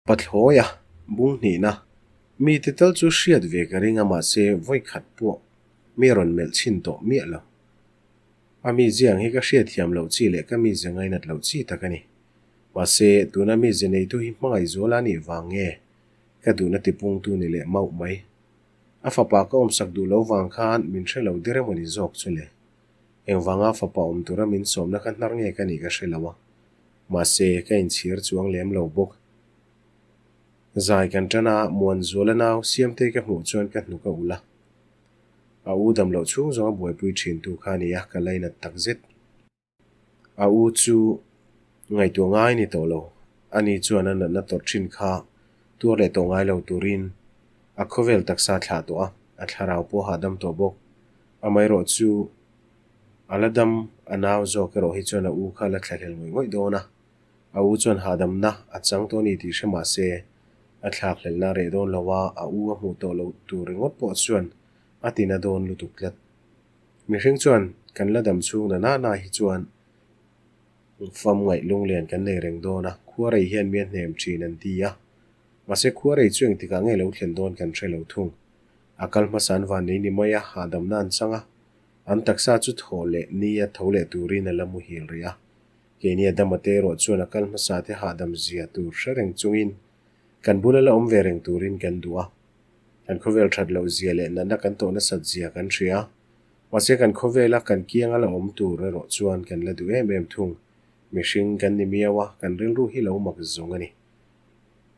Pathlawi a, bung hnihna. Mite tal chu hriat ve ka ring a mahse vawi khat pawh mi rawn melh chhin tawh miah lo. A mi ziang hi ka hriat thiam loh chi leh ka mize ngainat loh chi tak a ni. Mahse tuna mize neitu hi hmangaih zual a nih vang nge ka duhna tipungtu ni leh mauh mai. A fapa ka awmsak duh lo vang khan min hre lo der emaw ni zawk chu le. Engvanga fapa awm tura min sawmna kha hnar nge ka nih ka hre lo a. Mahse, ka inchhir chuang lem lo bawk. Zai kan tan a, Muanzuala nau Siamtei ka hmuh chuan ka hnuk a ulh a. A u dam loh chhung zawnga buaipui thintu kha a ni a, ka lainat tak zet. A u chu ngaihtuah ngai ni tawh lo. Ani chuan a natna tawrh thin kha tuar leh tawh ngai lo turin a khawvel taksa thlah tawh a, a thlarau pawh hahdam tawh bawk. Amaherawh chu A la dam, a nau zawk erawh hi chuan a u kha a la thlahlel ngawih ngawih dawn a. A u chuan hahdamna a chang tawh a ni tih hre mah se, a thlakhlelhna a reh dawn lo a, a u a hmuh tawh loh tur ringawt pawh chuan a tina dawn lutuk tlat. Mihring chuan kan la dam chhung na na na hi chuan fam ngaih lunglian kan nei reng dawn a, khuarei hian mi a hnem thin an ti a. Mahse khuarei chu engtikah nge lo thlen dawn kan hre lo thung. A kal hmasa an van nei ni mai a, hahdamna an chang a. An taksa chu thaw leh ni a tho leh turin a la muhil rih a. Keini a dam a te erawh chuan a kal hmasa te hahdam zia tur hre reng chungin kan bula la awm ve reng turin kan duh a. Kan khawvel that loh zia leh natna kan tawh nasat zia kan hria. Mahse kan khawvela kan kianga la awm tur erawh chuan kan la duh em em thung. Mihring kan ni miau a, kan rilru hi lo mak zawng a ni.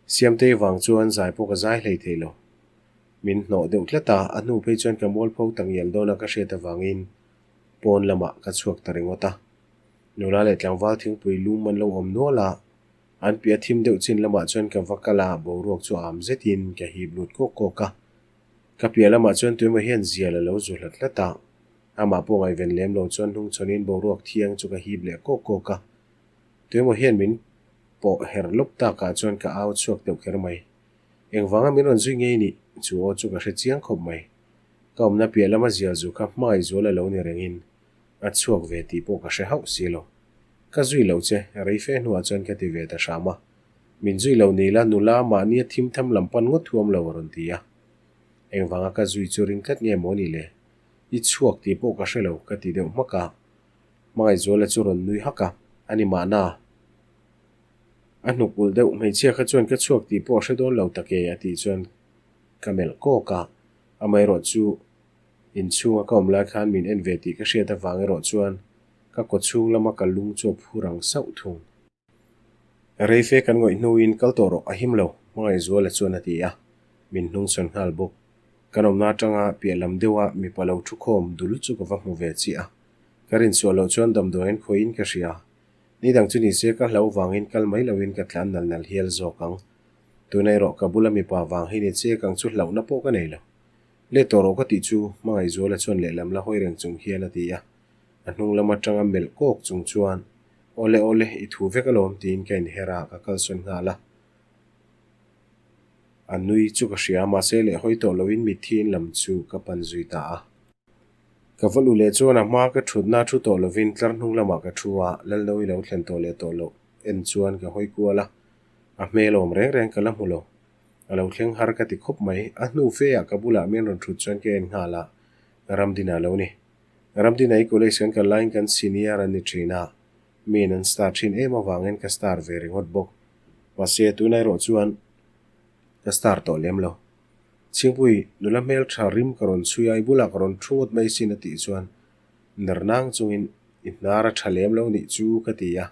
Siamtei vang chuan zai pawh ka zai hlei thei lo. Min hnawh deuh tlat a, a hnu phei chuan ka mualpho ta ngial dawn a ka hriat avangin pawn lamah ka chhuak ta ringawt a. Nula leh tlangval thingpui lum an lo awm nual a, an piah thim deuh chin lamah chuan ka va kal a, boruak chu am zetin ka hip lut kawk kawk a. Ka piah lamah chuan tuemaw hian zial a lo zu hlat hlat a, amah pawh ngaihven lem lo chuan hnungchhawnin boruak thiang chu ka hip leh kawk kawk a. Tuemaw hian min pawh her lawp takah chuan ka au chhuak deuh kher mai. Engvanga min rawn zui ngei nih? Chu aw chu ka hre chiang khawp mai. Ka awmna piah lama zial zu kha hmangaih zual a lo ni rengin a chhuak ve tih pawh ka hre hauh si lo. Ka zui lo che, rei fe hnuah chuan ka ti ve ta hram a. Min zui lo ni la, nula mahnia thim tham lam pan ngawt thuam lo a rawn ti a. Engvanga ka zui chu ring tlat nge maw ni le? I chhuak tih pawh ka hre lo, ka ti deuh hmak a. Hmangaih zuala chu rawn nui hak a, A ni mahna. A hnuk ulh deuh hmeichhia kha chuan ka chhuak tih pawh a hre dawn lo tak e a tih chuan ka melh kawk a, amaherawh chu inchhunga ka awm lai khan min en ve tih ka hriat avang erawh chuan ka kawchhung lama ka lung chu a phu rang sauh thung. Reife kan ngawih hnuin kal tawh rawh a him lo, Hmangaihzuala chuan a ti a, min hnungsawn nghal bawk. Kan awmna atanga piah lam deuha mipa lo thu khawm dul chu ka va hmu ve chiah a, ka rinsuah loh chuan damdawiin khawiin ka hria. Ni dang chu ni se ka hlo vangin kal mai loin ka tlan nal nal hial zawk ang. Tuna erawh ka bula mipa vang hi ni che kang chu hlauhna pawh ka nei lo. Let tawh rawh ka tih chu Hmangaihzuala chuan lehlam la hawi reng chung hian a ti a. A hnung lam atanga melh kawk chung chuan, Awle awle, i thu vek alawm tiin ka inher a, ka kalsawn nghal a. A nui chu ka hria mahse leh hawi tawh loin mitthi in lam chu ka pan zui ta a. Ka va luh leh chuan a hma ka thutna thu tawh lovin tlar hnung lamah ka thu a, Lalno-i lo thlen tawh leh tawh loh en chuan ka hawi kual a, a hmel awm reng reng ka la hmu lo. A lo thleng har ka ti khawp mai, a hnu fe ah ka bulah min rawn thut chuan ka en nghal a, Ramdina lo ni. Ramdina i college kan kal laiin kan senior an ni thin a, miin an star thin em avangin ka star ve ringawt bawk. Mahse tunah erawh chuan ka star tawh lem lo. Chhingpui, nula hmel tha rim ka rawn chhui a, i bulah ka rawn thu ngawt mai sin a tih chuan ner nang chungin i hnar a tha lem lo nih chu ka ti a.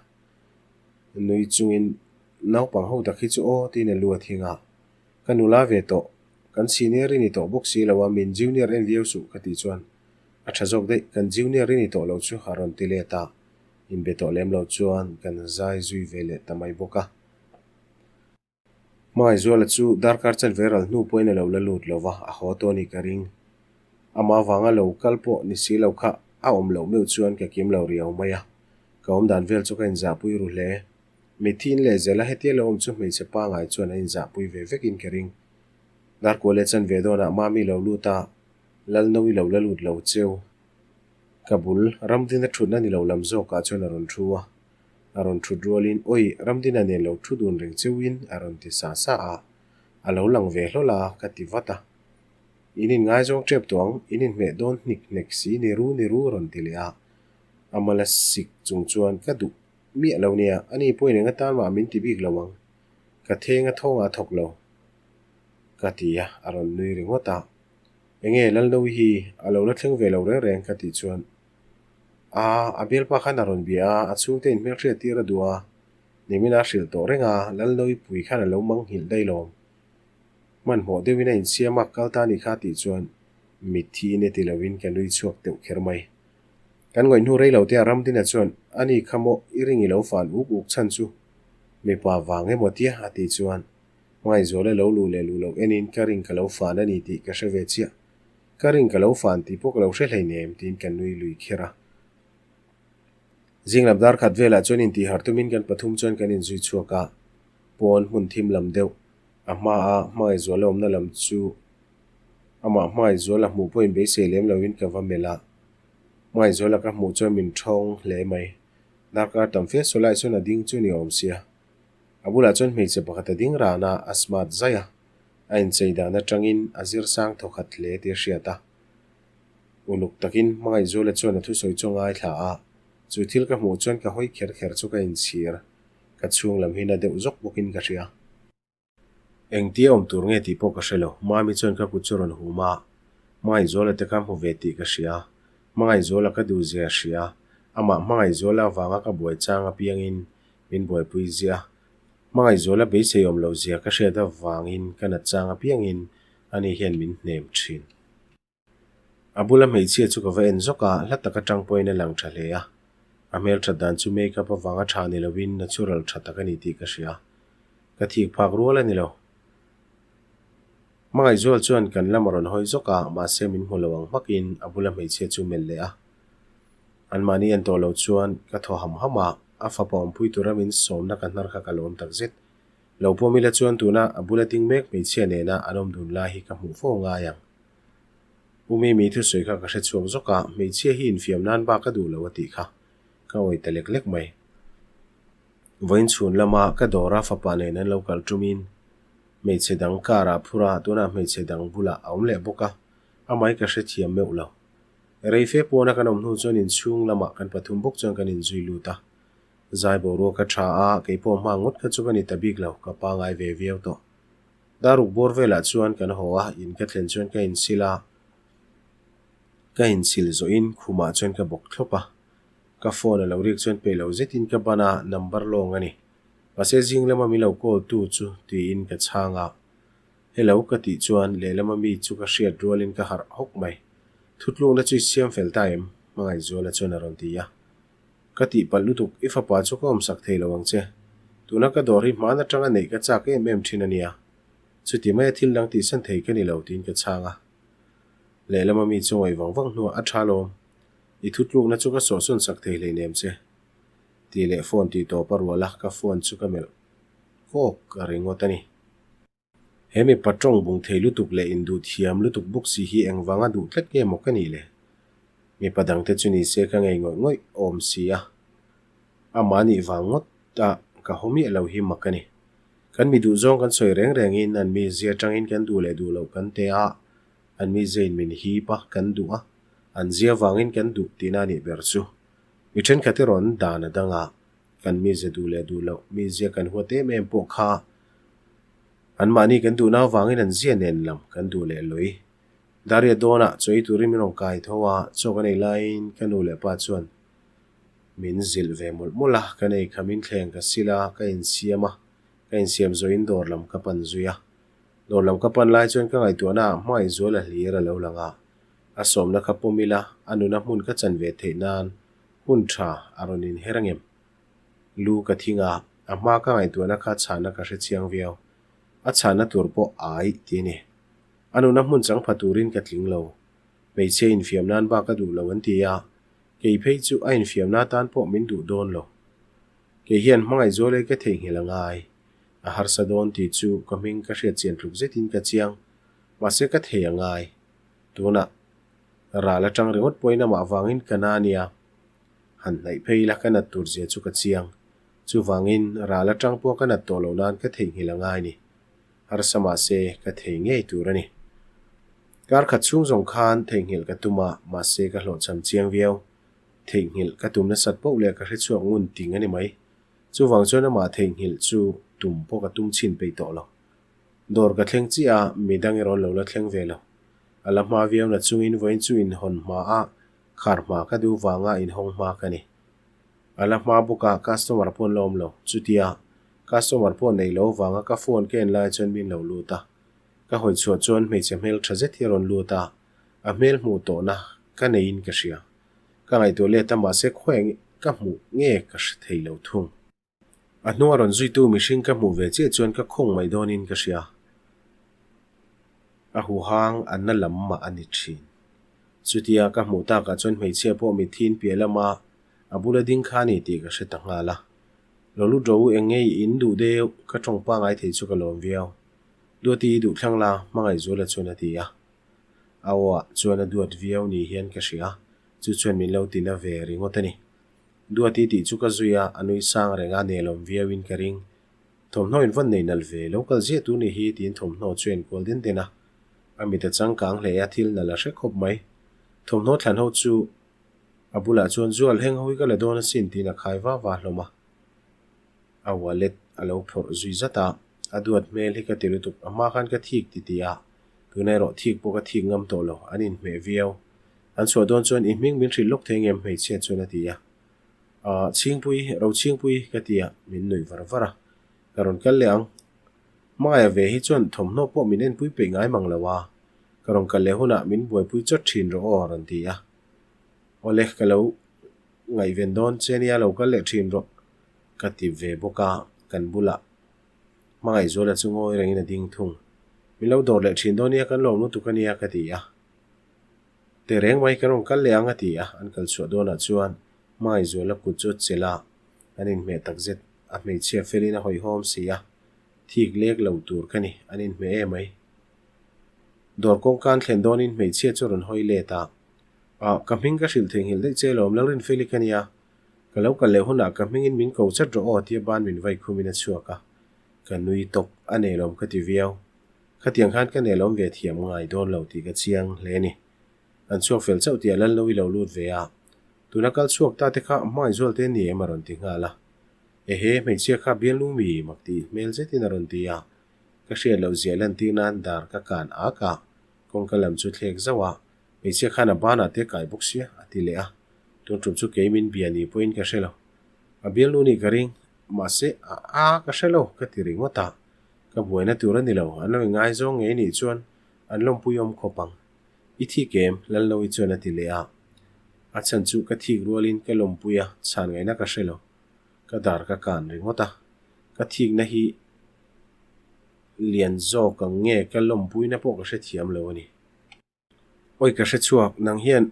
Nui chungin naupang ho tak hi chu aw tiin a lu a thing a. Ka nula ve tawh, kan senior i ni tawh bawk si lo a, min junior en viau suh ka tih chuan a tha zawk daih, kan junior i ni tawh lo chu a rawn ti let a, inbe tawh lem lo chuan kan zai zui ve leh ta mai bawk a. Hmangaihzuala chu darkar chanve ral hnu pawhin a lo la lut lo va, a haw tawh a nih ka ring. Amah avanga lo kal pawh ni si lo kha a awm loh meuh chuan ka kim lo riau mai a, ka awm dan vel chu ka inzahpui ru hle. Mitthi in leh zela hetia lo awm chu hmeichhe pangai chuan a inzahpui ve vekin ka ring. Darkuah leh chanve dawnah Mami lo lut a, Lalno i lo la lut lo cheu. Ka bul, Ramdina thutna ni lo lam zawkah chuan a rawn thu a. A rawn thut rualin, Awi, Ramdina nen lo thu dun reng cheuhin a rawn ti sa sa a. A lo lang ve hlawl a, ka ti vat a. In inngaizawng tep tawh ang, in inhmeh dawn hnik hnek si ni ru ni ru a rawn ti leh a. A mala sik chung chuan ka duh miah lo nia, ani pawhin eng atan mah min ti bik lo ang. Ka theng a thawngah a thawk lo, ka ti a, a rawn nui ringawt a. Enge Lalnoui hi a lo la thleng ve lo reng reng ka tih chuan a a bialpa khan a rawn bia a, a chhungte in hmelhriat tir a duh a, nimin a hrilh tawh reng a, Lalnoui pui khan a lo manghilh daih lawm. Hmanhmawh deuhin a insiam a, kal ta a nih kha tih chuan mitthi in e ti loin ka nui chhuak deuh kher mai. Kan ngawih hnu rei lo te a Ramdina chuan a ni kha maw i ring i lo fan uk uk chhan chu mipa vang emaw tia a tih chuan Hmangaihzuala lo luh leh luh loh enin ka ring ka lo fan a ni tih ka hre ve chiah. Ka ring ka lo fan tih pawh ka lo hre hleinem tiin ka nui lui kher a. Zing lam dar khat velah chuan intihharh tumin kan pathum chuan kan inzui chhuak a, pawn hmun thim lam deuh a hmaa Hmangaihzuala awmna lam chu amah Hmangaihzuala hmuh pawhin beisei lem loin ka va melh a. Hmangaihzuala ka hmuh chuan min thawng hle mai. Darkar tam fe saw lai chuan a ding chu ni awm sia. A bulah chuan hmeichhe pakhat a ding ran a, a smart zai a. A inchei dan atangin a zir sang thawkhat hle tih a hriat a. Uluk takin Hmangaihzuala chuan a thusawi chu a ngaithla a, chu thil ka hmuh chuan ka hawi kher kher chu ka inchhir, ka chhung lam hi na deuh zawk bawkin ka hria. Engtia awm tur nge tih pawh ka hre lo, Mami chuan ka kut chu rawn hum a, Hmangaihzuala te kha hmu ve tih ka hria, Hmangaihzuala ka duh zia a hria, amah Hmangaihzuala avanga ka buai chang apiangin min buaipui ziah a, Hmangaihzuala beisei awm loh zia ka hriat avangin ka nat chang apiangin ani hian min hnem thin. A bula hmeichhia chu ka va en zawk a, hla tak atang pawhin a lang tha hle a. A hmelthat dan chu makeup avanga tha ni lovin natural tha tak a ni tih ka hria. Ka thik phak rual a ni lo. Hmangaihzual chuan kan lam a rawn hawi zawk a, mahse min hmu lo ang hmakin a bula hmeichhia chu melh leh a. Anmahni en tawh lo chuan ka thaw ham ham a, a fapa awmpui tura min sawmna ka hnar kha ka lawm takzet. Lo pawm ila chuan tuna a bula ding mek hmeichhia nena an awm dun lai hi ka hmuh fo ngai ang. U Mimi thusawi kha ka hre chhuak zawk a, hmeichhia hi infiam nan bak ka duh lo a tih kha ka awi ta lek lek mai. Vawiin chhun lama ka dawra fapa nen an lo kal tumin hmeichhe dang car ah phur a, tunah hmeichhe dang bulah a awm leh bawk a, amah hi ka hrethiam meuh lo. Rei fe pawna kan awm hnu chuan inchhung lamah kan pathum bawk chuan kan inzui lut a. Zai boruak a tha a, keipawh hma ngawt kha chu ka ni ta bik lo, ka pangai ve viau tawh. Daruk bawr velah chuan kan haw a, in ka thlen chuan ka insil a, ka insil zawhin khumah chuan ka bawk thlawp a. Ka phone a lo rik chuan peih lo zetin ka ban a, number lawng a ni. Mahse zing lama min lo call tu chu tiin ka chhang a. Hello ka tih chuan lehlama mi chu ka hriat rualin ka harh hawk mai. Thutlukna chu i siam fel ta em? Hmangaihzuala chuan a rawn ti a. Ka tihpalh lutuk, i fapa chu ka awmsak thei lo ang che. Tuna ka dawr hi hmaan atanga neih ka chak em em thin a nia. Chuti maia thil dang tihsan thei ka ni lo tiin ka chhang a. Lehlama mi chu ngaih vang vang hnuah a tha lawm. I thutlukna chu ka sawhsawn sak thei hleinem che. Tih leh phone tih tawp a rual a, ka phone chu ka melh kawk a ringawt a ni. He mipa tawng bung thei lutuk leh induh thiam lutuk bawk si hi engvanga duh tlat nge maw ka nih le? Mipa dangte chu ni se ka ngei ngawih ngawih awm si a, amah nih vang ngawt a ka haw miah lo hi mak a ni. Kan mi duh zawng kan sawi reng rengin an mizia atangin kan duh leh duh loh kan te a, an mizia in min hip a, kan duh a, an zia vangin kan duh tihna a nih ber chu. Mi thenkhat erawh an dan a dang a, kan mizia duh leh duh loh, mizia kan huat em em pawh kha Anmahni kan duhna avangin an zia nen lam kan duh leh lui. Daria dawnah chaw ei turin min rawn kai tho a, chaw kan ei laiin ka nu leh pa chuan min zilh ve mawlh mawlh a, kan ei khamin thleng ka sil a, ka insiam a, ka insiam zawhin dawr lam ka pan zui a. Dawr lam ka pan lai chuan ka ngaihtuahna ah hmangaihzual a hlir a lo lang a, a sawmna kha pawm ila a nuna hmun ka chan ve theih nan hun tha a rawn inher angem? Lu ka thing a, a hma ka ngaihtuahna kha chhahna ka hre chiang viau. A chhahna tur pawh ai ti a ni. A nuna hmun chang pha turin ka tling lo. Hmeichhia infiam nan bak a duh lo an ti a, kei phei chu a infiamna atan pawh min duh dawn lo. Kei hian hmangaihzual ei ka theihnghilh a ngai. A harsa dawn tih chu ka hming ka hriat chian tluk zetin ka chiang. Mahse ka thei a ngai. Tunah ral atang ringawt pawhin amah vangin ka na nia. Han hnaih phei ila ka nat tur zia chu ka chiang. Chuvangin, ral atang pawh ka nat tawh loh nan ka theihnghilh a ngai ni. Harsa mahse, ka thei ngei tur a ni. Kar khat chhung zawng khan theihnghilh ka tum a, mahse ka hlawhchham chiang viau. Theihnghilh ka tum nasat poh leh ka hrechhuak ngun ting a ni mai. Chuvang chuan amah theihnghilh chu tum pawh ka tum chhin peih tawh lo. Dawr ka thleng chiah a, midang erawh an lo la thleng ve lo. A la hma viau na chungin vawiin chu inhawn hma a, khar hma ka duh vanga inhawng hma ka ni. A la hma bawk a, customer pawh an la awm lo. Chutia customer pawh neih loh vanga ka phone ka en lai chuan min lo lut a. Ka hawi chhuah chuan hmeichhe hmel tha zet hi a rawn lut a, a hmel hmuh tawhna ka neiin ka hria. Ka ngaihtuah let a mahse khawiah ka hmuh nge ka hre thei lo thung. A hnunga rawn zuitu mihring ka hmuh ve chiah chuan ka khawng mai dawnin ka hria. A huhang a na lam mah a ni thin. Chutia ka hmuh takah chuan hmeichhia pawh mithiin piah lama a bula ding kha a ni tih ka hre ta nghal a. Lo lut rawh u eng nge i in duh deuh ka tawng pangai thei chu ka lawm viau. Duati i duh thlang la Hmangaihzuala chuan a ti a. A awah chuan a duat viau ni hian ka hria, chu chuan min lo ti na ve ringawt a ni. Duati tih chu ka zui a, a nui sang reng a, nelawm viauin ka ring. Thawmhnaw in vawn nei nalh ve, lo kal ziah tur ni hi tiin thawmhnaw chu en kual den den a. A mit a changkang hle a, thil nalh a hre khawp mai. Thawmhnaw thlan ho chu a bulah chuan Zual heng ho hi ka la dawn asin tiin a khai va va hlawm a. A wallet a lo phawrh zui zat a, a duat hmel hi ka ti lutuk, a hma khan ka thik ti ti a, tuna erawh thik pawh ka thik ngam tawh lo, an inhmeh viau. An chhuah dawn chuan i hming min hrilh lawk thei ngem hmeichhia chuan a ti a, Aah Chhingpui, Rochhingpui ka ti a, min nuih var var a, ka rawn kal leh ang. Hmangaih ve hi chuan thawmhnaw pawh min enpui peih ngai mang lo a, ka rawn kal leh hunah min buaipui chawt thin rawh aw a rawn ti a. Awle ka lo ngaihven dawn che nia lo kal leh thin rawh. Ka ti ve bawk a, kan bulah Hmangaihzuala chu ngawi rengin a ding thung. Min lo dawr leh thin dawn nia, kan lawm lutuk a nia ka ti a. Tehreng mai kan rawn kal leh ang a ti a, an kal chhuah dawnah chuan Hmangaihzuala kut chu a chelh a, an inhmeh takzet. A hmeichhia felin a hawihhawm si a, thik lek lo tur ka ni, an inhmeh em mai. Dawr kawngka an thlen dawnin hmeichhia chu a rawn hawi let a, Ah, ka hming ka hrilh theihnghilh daih che alawm, Lalrinfeli ka nia. Ka lo kal leh hunah ka hmingin min ko chat rawh aw tia ban min vai khumin a chhuak a, ka nui tawk, a nelawm ka ti viau. Khatiang khan ka nelawm ve thiam ngai dawn lo tih ka chiang hle a ni. An chhuak fel chauh tih a Lalno i lo lut ve a, tuna kal chhuak ta te kha hmangaihzual te ni em a rawn ti nghal a. Ehe, hmeichhia kha bialnu mi mak tih hmel zetin a rawn ti a, ka hriat loh ziah lantir nan dar ka kan ak a, kawngka lam chu thlek zauh a, hmeichhia khan a banah te kai bawk sia a ti leh a. Tun tum chu kei min bia ni pawhin ka hre lo. A bialnu nih ka ring, mahse a a ka hre lo ka ti ringawt a. Ka buaina tur a ni lo, an lo ingaizawng ngei nih chuan an lawmpui awm khawp ang. I thik em? Lalnoui chuan a ti leh a. A chhan chu ka thik rualin ka lawmpui a, chhan ngaihna ka hre lo. Ka dar ka kan ringawt a. Ka thikna hi lian zawk ang nge ka lawmpuina pawh ka hrethiam lo a ni. Awi ka hre chhuak, nang hian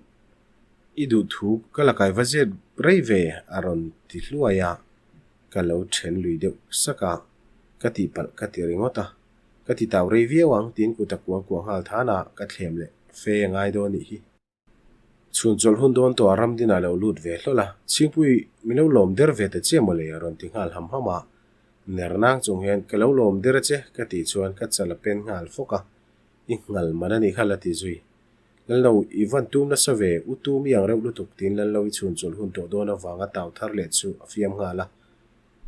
i duh thu ka la kai va zet rei ve a rawn ti hluai a, ka lo then lui deuh sak a, ka tihpalh ka ti ringawt a, ka ti tau rei viau ang tiin kut a kuang kuah nghal than a, ka thlem leh fe a ngai dawn nih hi. Chhun chawlh hun dawn tawh a Ramdin ah lo lut ve hlawl a, Chhingpui min lo lawm der ve ta che mawle a rawn ti nghal ham ham a, ner nang chung hian ka lo lawm der a che ka tih chuan ka chal a pen nghal fawk a, I nghal man a nih kha la ti zui. Lallo, i van tum nasa ve, u tum i ang reuh lutuk tiin Lallo i chhun chawlh hun tawh dawn avanga tau thar leh chu a fiam nghal a.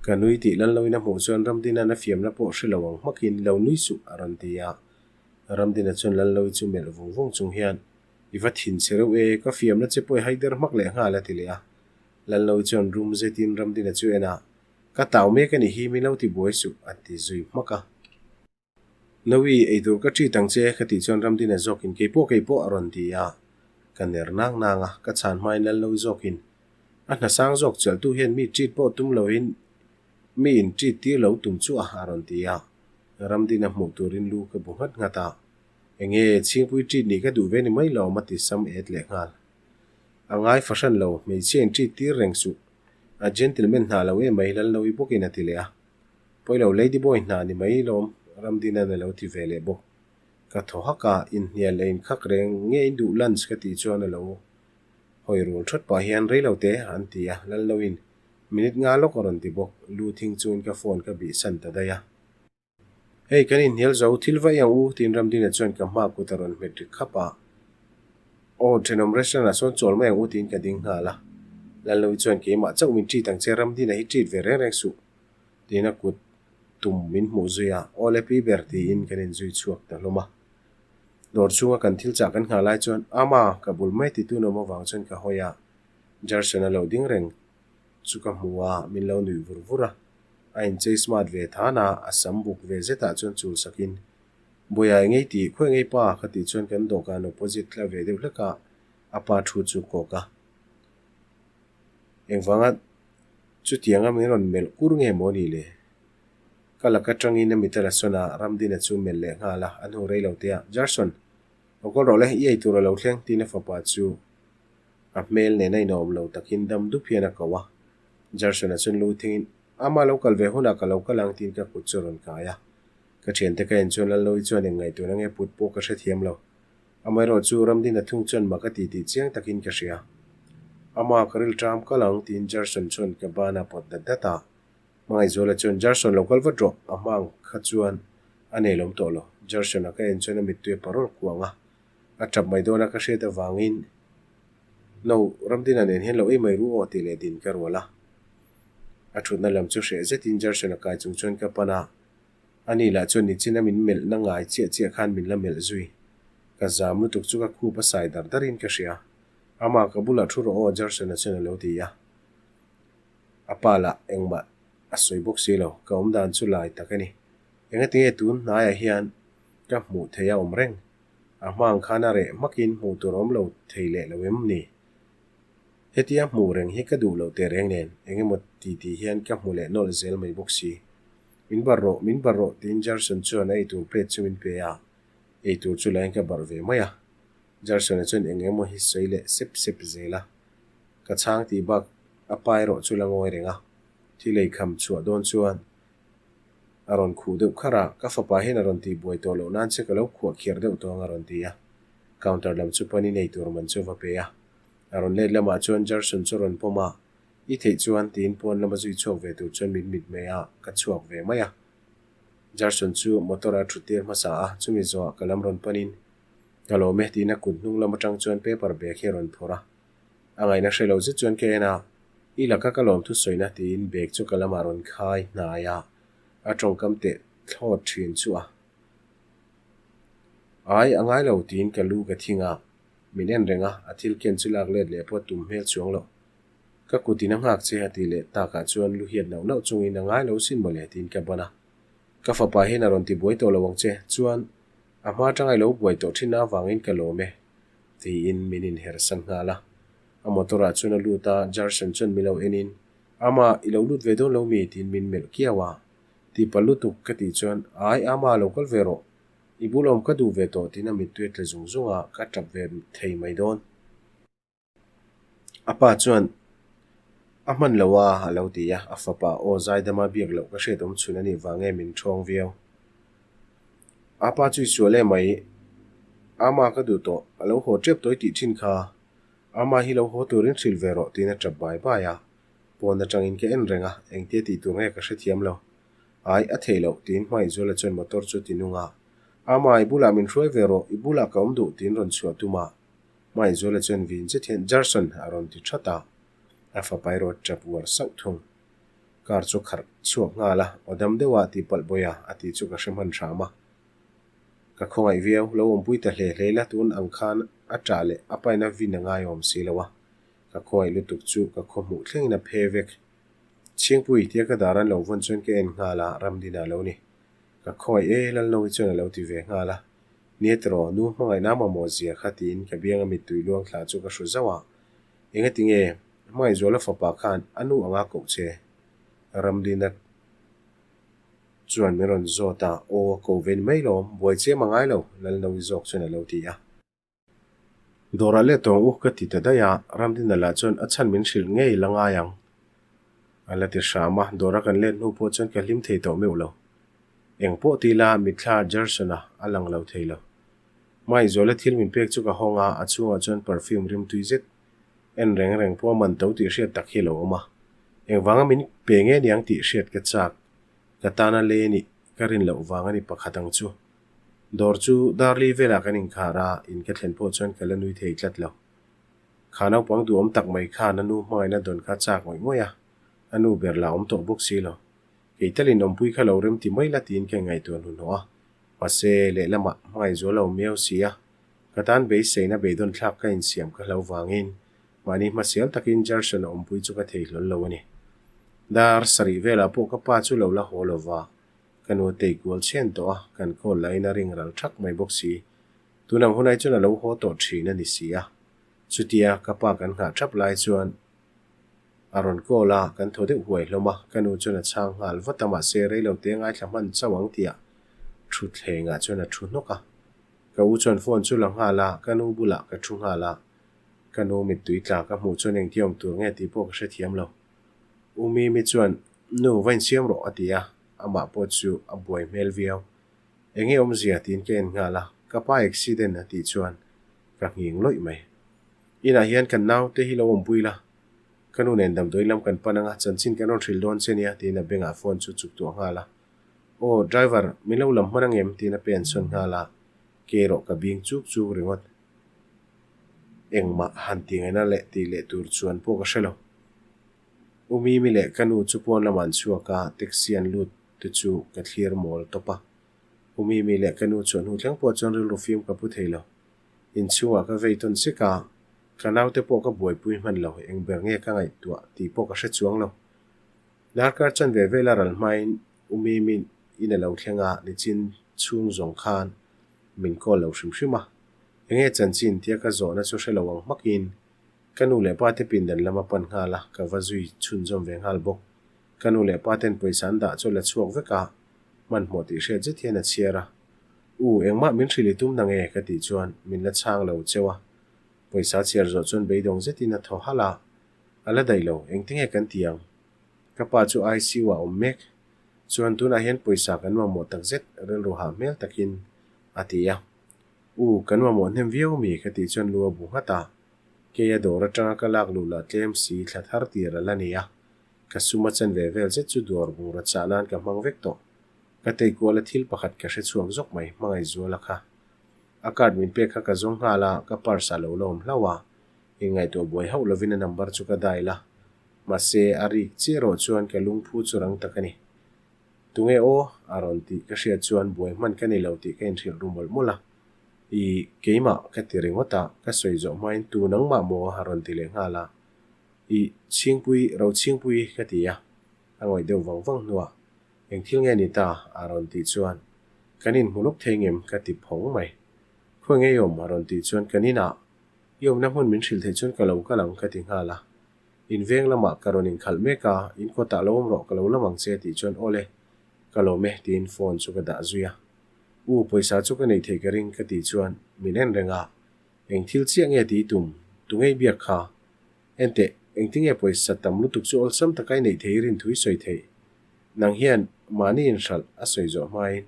Ka nui tih Lallo in a hmuh chuan Ramdina'n a fiamna pawh hre lo ang hmakin lo nui suh a rawn ti a. Ramdina chuan Lallo i chu melh vung vung chung hian, I va thin che reuh e, ka fiamna che pawh i haider hmak leh nghal a ti leh a. Lallo i chuan rum zetin Ramdina chu en a, Ka tau mek a nih hi min lo ti buai suh a ti zui hmak a. Nawi, eitur ka treat ang che, ka tih chuan Ramdina zawkin keipawh keipawh a rawn ti a. Ka ner nang nang a, ka chhan hmain Lalnawi zawkin a hna sang zawk chelhtu hian mi treat pawh tum loin mi in treat tir lo tum chu a a rawn ti a. Ramdina hmuh turin lu ka bu nghat nghat a. Enge, chhingpui treat nih ka duh ve ni mai lo a ti sam et leh nghal. A ngai fahran lo, hmeichhia in treat tir reng suh. A gentleman hna lo emai Lalnawi bawkin a ti leh a. Pawilo Lady Boy hna ni mai lawm Ramdina'n a lo ti ve leh bawk. Ka thaw hak a, inhnial leh inkhak reng nge in duh lunch ka tih chuan a lo hawi rul thawt pah hian reilo te an ti a, Lalnoin. Minute nga lawk a rawn ti bawk. Lu thing chungin ka phone ka bih san ta daih a. Hei kan inhnial zo, thil va iang u, tiin Ramdina chuan ka hma kut a rawn hmet ri khap a. Aw, thenawm restaurant ah sawn chawl mai ang u tiin ka ding nghal a. Lalnovi chuan keimah chauh min treat ang che, Ramdina hi treat ve reng reng suh, tiin a kut tum min hmuh zui a. Aw le pi ber tiin kan inzui chhuak ta hlawm a. Dawr chhunga kan thil chah kan nghah lai chuan Ama, ka bul mai titu nawm avang chuan ka hawi a, Jarson a lo ding reng chu ka hmu a, min lo nuih vur vur a. A inchei smart ve than a, a sam buk ve zetah chuan chul sakin, Buaia eng ei tih, khawi ngei pa? ka tih chuan kan dawhkan opposite tla ve deuh hlek a, a pa thu chu kawk a. Engvanga chutianga min rawn melh kur nge maw ni le? Ka lak atangin a mit a la sawn a, Ramdina chu melh leh nghal a, a hnu rei lo te a, Jarson, lo kawl rawh le, i ei tur a lo thleng, tiin a fapa chu a hmel nena inawm lo takin dam dup hian a ko a. Jarson-a chuan lu thingin, Ama lo kal ve hunah ka lo kal ang, tiin ka kut chu a rawn kai a. Ka thiante ka en chuan Lalnovi chuan eng ngaihtuahna nge put pawh ka hrethiam lo. Amaherawh chu Ramdina thung chuan mak a ti tih chiang takin ka hria. Ama ka rilṭam kal ang, tiin Jarson chuan ka ban a pawt dat dat a. Hmangaihzuala chuan Jarson lo kal vat rawh, a hma ang kha chuan a nei lawm tawh lo. Jarson-a ka en chuan a mittui a parawl kuang a, a tap mai dawn a ka hriat avangin No, Ramdina nen hian lo ei mai ru aw tih leh din ka rual a. A thutna lam chu hreh zetin Jarson-a kai chung chuan ka pan a, ani lah chuan nichina min melhna ngai chiah chiah khan min la melh zui. Ka zam lutuk chu ka khup a sai dar darin ka hria. Amah ka bulah thu rawh aw Jarson-a chuan a lo ti a. A pa lah engmah a sawi bawk si lo, ka awm dan chu lai tak a ni. Engatinge tun hnaiah hian ka hmuh theih a awm reng? A hma ang khan a reh hmakin hmuh tur awm lo thei leh lo em ni? Hetia hmuh reng hi ka duh loh teh reng nen engemaw ti ti hian ka hmu leh nawlh zel mai bawk si. Min barh rawh, min barh rawh tiin Jarson chuan a eitur plate chu min pe a, eitur chu lain ka barh ve mai a. Jarson-a chuan eng emaw hi sawi leh sep sep zel a. Ka chhang tih bak a pa erawh chu la ngawi reng a, thil ei kham chhuah dawn chuan a rawn khuh deuh kharh a, ka fapa hian a rawn tih buai tawh loh nan che ka lo khuah khiar deuh tawh ang a rawn ti a, counter lam chu panin ei tur man chu va pe a, a rawn let lamah chuan Jarson chu a rawn pawm a, I theih chuan tiin pawn lama zui chhuak ve tur chuan min mit mai a, ka chhuak ve mai a. Jarson chu motor a thut tir hmasa a, chumi zawhah ka lam rawn panin ka lawm e tiin a kut hnung lam atang chuan paper bag hi a rawn phawrh a. A ngaihna hre lo zet chuan ka en a, I laka ka lawm thusawina tiin bag chu ka lamah rawn khai hnai a, a tawngkam teh thlawt thin chu a. Ai, a ngai lo tiin ka lu ka thing a, min en reng a, a thil ken chu lak let leh pawh tum hmel chuang lo. Ka kutin a nghak che a tih leh takah chuan lu hiat nauh nauh chungin a ngai lo sin mawle tiin ka ban a. Ka fapa hian a rawn ti buai tawh lo ang che, chuan a hma atanga i lo buai tawh thin avangin ka lawm e. Tiin min inher san nghal a. A motor ah chuan a lut a, Jarson chuan min lo en in, Ama, i lo lut ve dawn lo mi? tiin min melh kiau a. Tihpalh lutuk ka tih chuan, Ai, Ama, lo kal ve rawh. I bul awm ka duh ve tawh tiin a mittui a tla zung zung a, ka tap ve thei mai dawn. A pa chuan, A hman lo a, a lo ti a, a fapa aw zaidama biak loh ka hriat awm chhun a nih vang nge min ṭhawng viau. A pa chu i sual em mai, Ama ka duh tawh, a lo haw ṭep tawh i tih ṭhin kha, Ama hi lo haw turin hrilh ve rawh tiin a ṭap bai bai a, pawn aṭangin ka en reng a, engtia tih tur nge ka hrethiam lo. Ai, a theih loh, tiin Hmangaihzuala chuan motor chu ti nung a, Ama, i bulah min hruai ve rawh, i bulah ka awm duh, tiin rawn chhuah tum a. Hmangaihzuala chuan vin zet hian, Jarson! a rawn ti that a, a fapa erawh a tap uar sauh thung. Car chu kharh chhuak nghal a, aw dam deuh a tih palh bawi a, a tih chu ka hre hman hram a. Ka khawngaih viau, lo awmpui ta hle hle ila tun ang khan a tah leh a paina vin a ngaiawm si lo a. Ka khawngaih lutuk chu ka khaw hmuh thlengin a phe vek. Chhingpui tia ka dar an lo vawn chuan ka en nghal a, Ramdina a lo ni. Ka khawngaih e, Lalnovi chuan a lo ti ve nghal a. Nia tiraw, nu hmangaihna mamawh zia kha tiin ka bianga mittui luang thla chu ka hru zauh a. Engatinge, Hmangaihzuala fapa khan a nu anga koh che? Ramdina chuan min rawn zawt a, Aw, a ko ve ni mai lawm, buai chiam a ngai lo, Lalnovi zawk chuan a lo ti a. Dawrah let tawng u ka ti ta daih a, Ramdina lah chuan a chhan min hrilh ngei la ngai ang a la ti hram a, dawra kan let hnu pawh chuan ka hlim thei tawh meuh lo. Eng pawh ti la mitthla Jarson-a a lang lo thei lo. Hmangaihzuala thil min pek chu ka hawng a, a chhungah chuan perfume rimtui zet en reng reng pawh a man to tih hriat tak hi a lo awm a. Engvanga min pe nge niang tih hriat ka chak. Ka tana lei anih ka rin loh vang a ni pakhat ang chu. Dawr chu Darli velah kan inkhar a, in ka thlen pawh chuan ka la nui thei tlat lo. Kha naupang duhawm tak mai khan a nu hmangaihna dawn kha chak ngawih ngawih a, a nu ber lah awm tawh bawk si lo. Kei talin awmpui kha lo rem ti mai la tiin ka ingaihtuah hnuhnawh a, mahse lehlamah hmangaih zual lo miau si a, ka tan beiseina beidawn thlak ka insiam ka hlo vangin mahni hmasial takin Jarson a awmpui chu ka thei hlawl lo a ni. Dar sarih velah pawh ka pa chu lo la haw lo va, ka nu a tei kual chhen tawh a, kan call lahin a ring ral thak mai bawk si. Tunang hunai chuan a lo haw tawh thin a ni si a. Chutia ka pa kan nghah thap lai chuan a rawn call a, kan thaw deuh huai hlawm a, ka nu chuan a chhang nghal vat a, mahse reilote a ngaithla hman chauh ang tih ah thutthleng ah chuan a thu hnawk a. Ka u chuan phone chu la nghal a, ka nu bulah ka thu nghal a, ka nu mittui tla ka hmuh chuan engti awm tur nge tih pawh ka hrethiam lo. U Mimi chuan, Nu, va insiam rawh a ti a, amah pawh chu a buai hmel viau. Enge awmzia tiin ka en nghal a, ka pa accident a tih chuan ka nghing lawih mai. Inah hian kan naute hi lo awmpui la, ka nu nen damdawi lam kan pan anga chanchin kan rawn hrilh dawn che nia tiin a bengah phone chu chuk tuah nghal a. Aw driver, min lo lam hman angem tiin a pen sawn nghal a, ke erawh ka bing chuk chuk ringawt. Engmah han ti ngaihna leh tih leh tur chuan pawh ka hre lo. U Mimi leh ka nu chu pawn lamah an chhuak a, taxi an lut te chu ka thlir mawl tawp a. U Mimi leh ka nu chuan hnu thleng pawh chuan rilru fim ka pu thei lo. Inchhungah ka vei tawn sek a, ka naute pawh ka buaipui hman lo, eng ber nge ka ngaihtuah tih pawh ka hre chuang lo. Darkar chan ve vel a ral hmain U Mimi in a lo thleng a, nichin chhung zawng khan min call lo hrim hrim a. Enge chanchin tia ka zawhna chu hre lo ang hmakin Ka nu leh pa te pindan lam a pan nghal a, ka va zui chhunzawm ve nghal bawk. Ka nu leh pa ten pawisa an dah chu a la chhuak vek a, hmanhmawh tih hriat zet hian a chhiar a. U, engmah min hrilh i tum na nge? ka tih chuan min la chhang lo cheu a. Pawisa chhiar zawh chuan beidawng zetin a thaw halh a, A la daih lo, engtinge kan ti ang? Ka pa chu ICU ah awm mek. Chuan tunah hian pawisa kan mamawh takzet rilru hah hmel takin a ti a. U, kan mamawh hnem viau mi? ka tih chuan lu a bu nghat a. Kei a dawr atanga ka lak luh lah tlem si thla thar tir a la nei a. Ka sum a chen ve vel zet chu dawr bungraw chah nan ka hmang vek tawh. Ka tei kual a thil pakhat ka hre chhuak zawk mai, Hmangaihzuala kha. A card min pek kha ka zawng nghal a, ka purse ah lo la awm hlauh a. Inngaihtuah buai hauh lovin a number chu ka dial a. Mahse, a rik chiah erawh chuan ka lungphu chu rang tak a ni. Tunge aw? a rawn tih ka hriat chuan buai hman ka ni lo tih ka inhrilh ru mawlh mawlh a. Ih, keimah ka ti ringawt a, ka sawi zawh hmain tu nangmah maw a rawn ti leh nghal a. Ih, Chhingpui, Rochhingpui ka ti a, a ngawih deuh vang vang hnuah eng thil nge ni ta? a rawn tih chuan kan inhmu lawk thei ngem ka ti phawng mai. Khawi nge i awm? a rawn tih chuan kan inah i awmna hmun min hrilh theih chuan ka lo kal ang ka ti nghal a. In veng lamah ka rawn inkhalh mek a, in kawtah lo awm rawh ka lo lam ang che tih chuan aw le, ka lawm e tiin phone chu ka dah zui a. U, pawisa chu ka nei thei ka ring ka tih chuan min en reng a, eng thil chiah nge tih i tum, tu ngei biak kha? Enteh, engtinge pawisa tam lutuk chu awlsam taka i neih thei i rin thu i sawi theih? Nang hian mahni inhralh a sawi zawh hmain,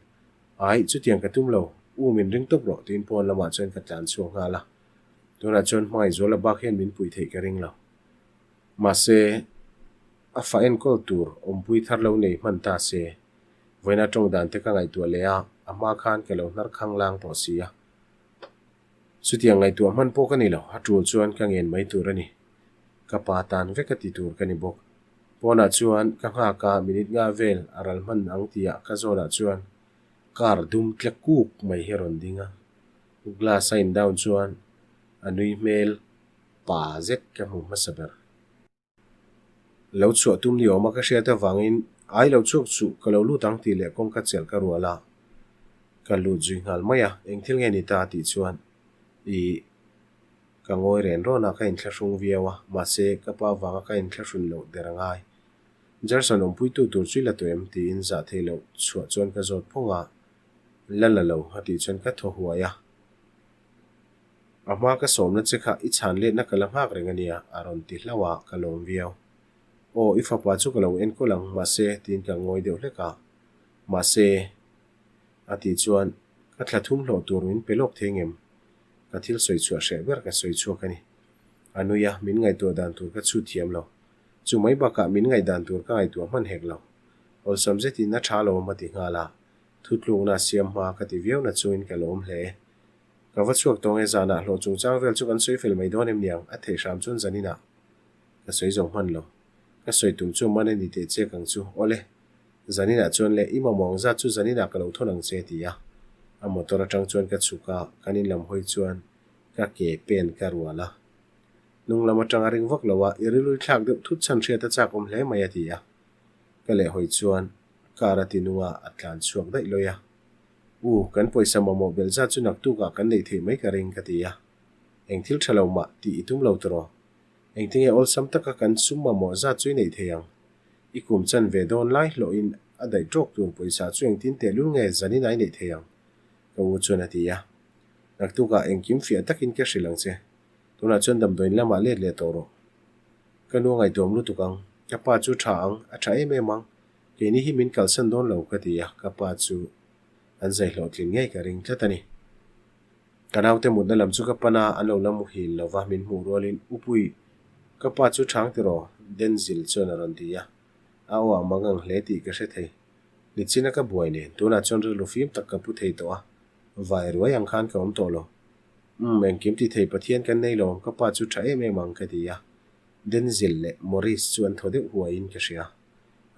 Ai, chutiang ka tum lo, u min ring tawp rawh tiin pawn lamah chuan ka tlan chhuak nghal a. Tunah chuan Hmangaihzuala bak hian min puih theih ka ring lo. Mahse, a fa enkawl tur awmpui thar lo nei hman ta se, vawiina tawng dan te ka ngaihtuah leh a, a hma khan ka lo hnar khang lang tawh si a. Chutiang ngaihtuah hman pawh ka ni lo, a tul chuan ka ngen mai tur a ni. Ka pa tan vek a ti tur ka ni bawk. Pawnah chuan ka nghak a, minute nga vel a ral hman ang tihah ka zawnah chuan car dum tle kuk mai hi a rawn ding a. Glass a in down chuan a nui hmel pa zet ka hmu hmasa ber. Lo chhuah tum ni awm a ka hriat avangin ai lo chhuak chuh ka lo lut ang tih leh kawngka chelh ka rual a, ka lut zui nghal mai a, eng thil nge ni ta tih chuan ih ka ngawi ren rawn a ka inthlahrung viau a, mahse ka pa vanga ka inthlahrun loh der a ngai. Jarson awmpuitu tur chu i la tawh em tiin zah theih loh chhuah chuan ka zawt phawng a, La la lo a tih chuan ka thaw huai a. A hma ka sawmna che kha i chhan letna ka la nghak reng a nia a rawn ti hlauh a, ka lawm viau. Aw, i fapa chu ka lo enkawl ang, mahse tiin ka ngawi deuh hlek a. Mahse a tih chuan ka thla thum hlawh tur min pe lawk thei ngem? Ka thil sawi chhuah hreh ber ka sawi chhuak a ni. A nui a, min ngaihtuah dan tur ka chhut thiam lo. Chu mai bakah min ngaihdan tur ka ngaihtuah hman hek lo. Awlsam zetin a tha lawm a ti nghal a, thutlukna a siam hma ka ti viau na chungin ka lawm hle. Ka va chhuak tawng e zanah hlawh chungchang vel chu kan sawi fel mai dawn em niang, a theih hram chuan zaninah ka sawi zo hman lo. Ka sawi tum chu man a ni teh chiak ang chu, awle. Zaninah chuan le, i mamawh ang zat chu zaninah ka lo thawn ang che ti a. A motor atang chuan ka chhuk a, kan in lam hawi chuan ka ke pen ka rual a. Hnung lam atang a ring vak lo a, i rilru thlak deuh thut chhan hriat a chak awm hle mai a ti a. Ka leh hawi chuan car a ti nung a, a tlan chhuak daih lawi a. U, kan pawisa mamawh belh zat chu naktukah kan neih theih mai ka ring ka ti a. Eng thil tha lo mah tih i tum lo tawh. Engtinge awlsam taka kan sum mamawh zat chu i neih thei ang? I kum chan ve dawn lai hlawhin a daih tawk tur pawisa chu engtin tehlul nge zanin a i neih thei ang? Ka u chuan a ti a. Naktukah engkim fiah takin ka hrilh ang che. Tunah chuan damdawiin lamah let leh tawh rawh. Ka nu a ngaihtuam lutuk ang. Ka pa chu tha ang, a tha em em ang. Keini hi min kalsan dawn lo ka ti a, ka pa chu an zai hlawhtlin ngei ka ring tlat a ni. Ka naute mutna lam chu ka pan a, an lo la muhil lo va, min hmuh rualin, Upui, ka pa chu chhang tiraw? Denzil chuan a rawn ti a. A aw ang mangang hle tih ka hre thei. Nichina ka buai nen, tunah chuan rilru fim tak ka pu thei tawh a, vai ruai ang khan ka awm tawh lo. Umm, engkim ti thei Pathian kan nei lo, ka pa chu tha em em ang ka ti a. Denzil leh Maurice chu an thaw deuh huaiin ka hria.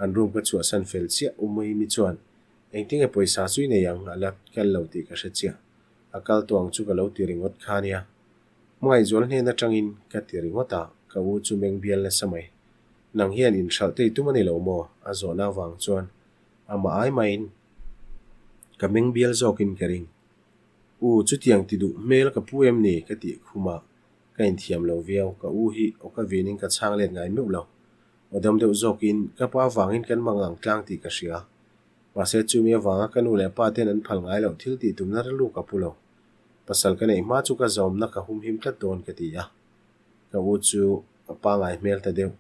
An room ka chhuahsan fel chiah, Umuimi chuan, Engtinge pawisa chu i nei ang? A la kal lo tih ka hre chiah. A kal tawh ang chu ka lo ti ringawt kha nia. Hmangaihzual hnen atangin ka ti ringawt a, ka u chu meng bial nasa mai. Nang hian inhralh te i tum a ni lo maw? A zawhna avang chuan amah ai maiin ka meng bial zawkin ka ring. U, chutiang ti duh hmel ka pu em ni? Ka tih khum a, ka inthiam lo viau. Ka u hi aw ka vinin ka chhang let ngai meuh lo. Aw dam deuh zawkin ka pa avangin kan mangang tlang tih ka hria. Mahse, chumi avanga ka nu leh pa ten an phal ngai loh thil tih tumna rilru ka pu lo. Pasal ka neih hma chu ka zawmna ka humhim tlat dawn ka ti a. Ka u chu a pangai hmel ta deuh.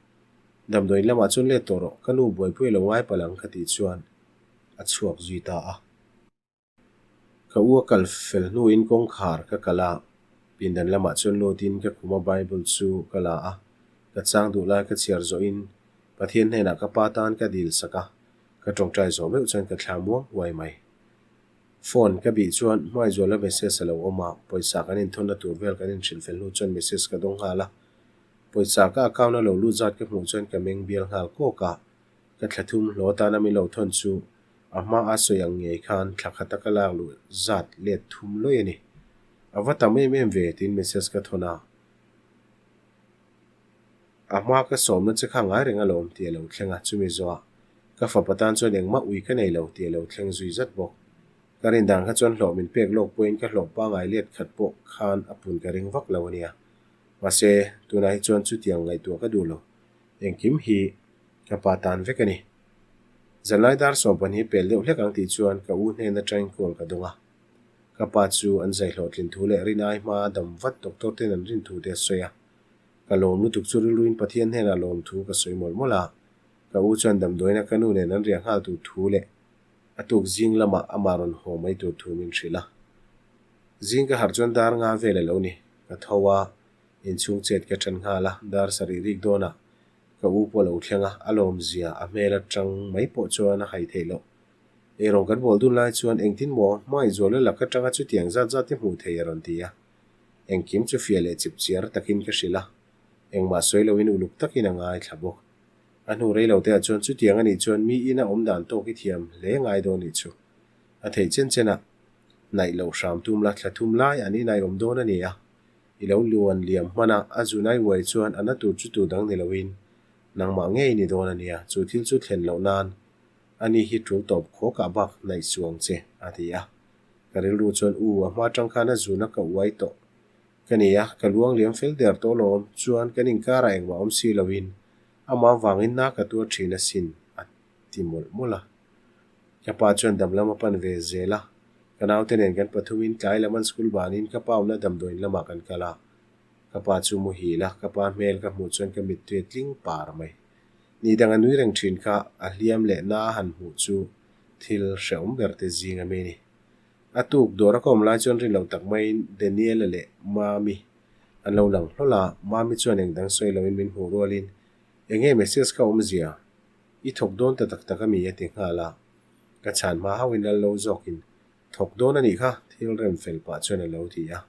Damdawiin lamah chuan let tawh rawh, ka nu buaipui a lo ngai palh ang ka tih chuan a chhuak zui ta a. Ka u a kal fel hnuin kawngkhar ka kal a, pindan lamah chuan lutin ka khuma Bible chu ka la a, ka chang duh lai ka chhiar zawhin Pathian hnenah ka pa tan ka dil sak a, ka tawngtai zawh meuh chuan ka thla muang huai mai. Phone ka bih chuan Hmaizuala message a lo awm a, pawisa kan inthawnna tur vel kan inhrilh fel hnu chuan message ka dawng nghal a, pawisa ka account a lo lut zat ka hmuh chuan ka meng bial nghal kawk a, ka thla thum hlaw tana min lo thawn chu A hma a sawi ang ngei khan thla khata ka lak luh zat let thum lawih a ni. A va tam em em ve tiin message ka thawn a. A hma ka sawmna che kha ngai reng alawm tih a lo thleng a, chumi zawhah ka fapa tan chuan engmah ui ka nei lo tih a lo thleng zui zat bawk. Ka rin dan kha chuan hlawh min pek lawk pawhin ka hlawh pangai let khat pawh khan a pun ka ring vak lo a nia. Mahse, tunah hi chuan chutiang ngaihtuah ka duh lo. Engkim hi ka pa tan vek a ni. Zanlai dar 12 pel deuh hlek ang tih chuan ka u hnen atangin call ka dawng a. Ka pa chu an zai hlawhtlin thu leh rin ai hma dam vat doctor ten an rin thu te a sawi a. Ka lawm lutuk chu rilruin Pathian hnenah lawm thu ka sawi mawlh mawlh a. Ka u chuan damdawiina ka nu nen an riah nghal tur thu leh a tuk zing lamah amah rawn haw mai tur thu min hrilh a. Zing ka harh chuan dar nga vel a lo ni. Ka tho a, inchhung chet ka tan nghal a, dar sarih rik dawnah Ka u pawh a lo thleng a, a lawmzia a hmel atang mai pawh chuan a hai theih loh. Eirawng kan bawl dun lai chuan engtin maw Hmangaihzuala lak atanga chutiang zat zat hi hmuh thei a rawn ti a. Engkim chu fiah leh chip chiar takin ka hrilh a, engmah sawi loin uluk takin a ngaithla bawk. A hnu rei lo teah chuan chutiang anih chuan mi ina awm dan tawk i thiam hle ngai dawn nih chu. A theih chen chen a, hnaih loh hram tum la thla thum lai an inai awm dawn a ni a. I lo luan liam hman a, a zunai uai chuan a na tur chu tu dang ni loin nangmah ngei ni dawn a nia, chu thil chu thlen loh nan ani hi tul tawp khawkah bak hnaih suh ang che, a ti a. Ka rilru chuan u, a hma tang khan a zuna ka uai tawh ka ni a, ka luang liam fel der tawh lawm, chuan kan inkarah engmah awm si loin amah vangin na ka tuar thin asin, a ti mawlh mawlh a. Ka pa chuan dam lam a pan ve zel a, ka naute nen kan pathumin tlai lam an school banin ka pa awmna damdawiin lamah kan kal a. Ka pa chu muhil a, ka pa hmel ka hmuh chuan ka mittui a tling par mai. Ni dang a nui reng thin kha a hliam leh na a han hmuh chu thil hrehawm ber te zing a mi ni. A tuk dawr a ka awm lai chuan rin lo tak maiin Daniela leh Mami an lo lang hlawl a, Mami chuan engdang sawi loin min hmuh rualin. Enge message kha awmzia? I thawk dawn ta tak tak ami? a ti nghal a. Ka chhan hma hauhin lal lo zawkin, Thawk dawn a nih kha, thil rem fel pah chuan a lo ti a.